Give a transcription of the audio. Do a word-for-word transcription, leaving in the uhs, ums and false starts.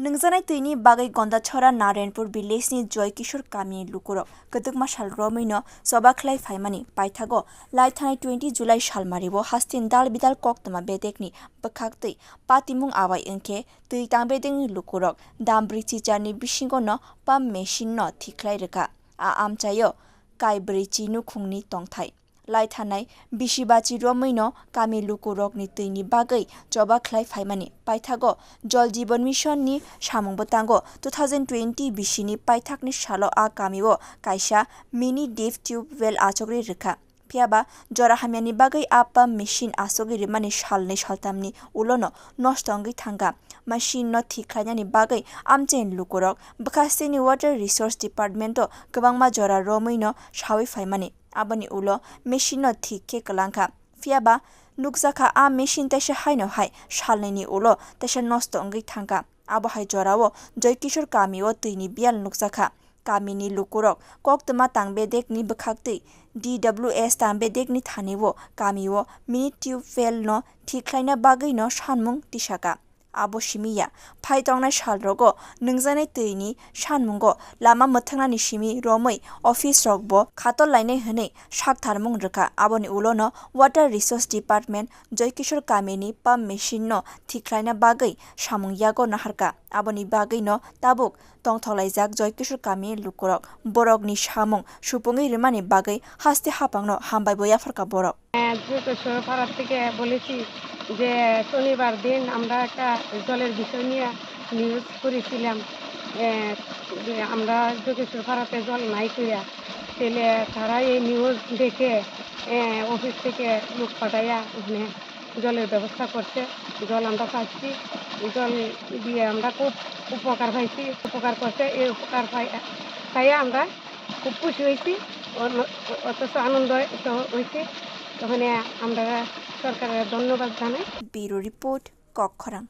Nwngjaknai twini bagwi Gondachora Narenpur village ni Joy Kishore kamini lukurok kwdwkma sal romwino choba khlai phaimani paithago lai thanai twenty July salmario hasteni dal bidal koktwma bedekni bwkhaktwi patimung abai wngkhe twi tang bedekni lukurok dam brwi chichar ni bisingo no pump machine no thik khlai rwkha. A amchaio kai brwi chi nukhungni tongthai. Lai thanai bisi bachi romwino kami lukurokni twini bagwi choba khlai phaimani paithago Jal Jeevan Mission ni samung bwtango two thousand twenty bisini paithakni salo a kamio kaisa mini deep tube well achukri rwkha. Phiyaba jora hamyani bagwi a pump machine achugwi rwmani salnwi saltamni ulono nosto wngwi thangkha. Machine no thik khlainani bagwi amchaini lukurok bwkhasteni Water Resource Department o kwbangma jora romwino sawi phaimani. Aboni ulo machine no thik khe kwlangkha. Phiyaba nukjakha a machine teisa haino hai salnwini ulo teisa nosto wngwi thangkha. Abo hai jorao Joy Kishore kamio twini biyal nukjakha. Kamini lukurok koktwma tang bedekni bwkhaktwi D W S tang bedekni thanio kamio mini tube well no thik khlaina bagwino sanmung tisaka. Abo simi ya, phai tongnai salrogo nwngjaknai twini sanmungo lama mwthwngnani simi romwi office rokbo khatol lainai hwnwi saktharmung rwkha. Aboni ulono Water Resource Department Joy Kishore kamini pump machine no thik khlaina bagwi samung yago naharkha. Aboni bagwino tabuk tongthok laijak Joy Kishore kami lukurok. Borokni samung supungwi rwmani bagwi haste haphangno hambai bo yapharkha borok. আহ, জোকেশ্বর পাড়া থেকে বলেছি যে শনিবার দিন আমরা একটা জলের বিষয় নিয়ে নিউজ করেছিলাম। আহ, যে আমরা জোকেশ্বর পাড়াতে জল নাই কইরা, তাহলে তারা এই নিউজ দেখে, আহ, অফিস থেকে লোক পাঠাইয়া ওখানে জলের ব্যবস্থা করছে। জল আমরা পাচ্ছি, জল দিয়ে আমরা খুব উপকার পাইছি, উপকার করছে। এই উপকার পাই-, পাইয়া আমরা খুব খুশি হয়েছি, অন-, অথচ আনন্দ তো হয়েছি। ওখানে আমরা সরকারের ধন্যবাদ জানাই। Bureau Report, Kokkhorang.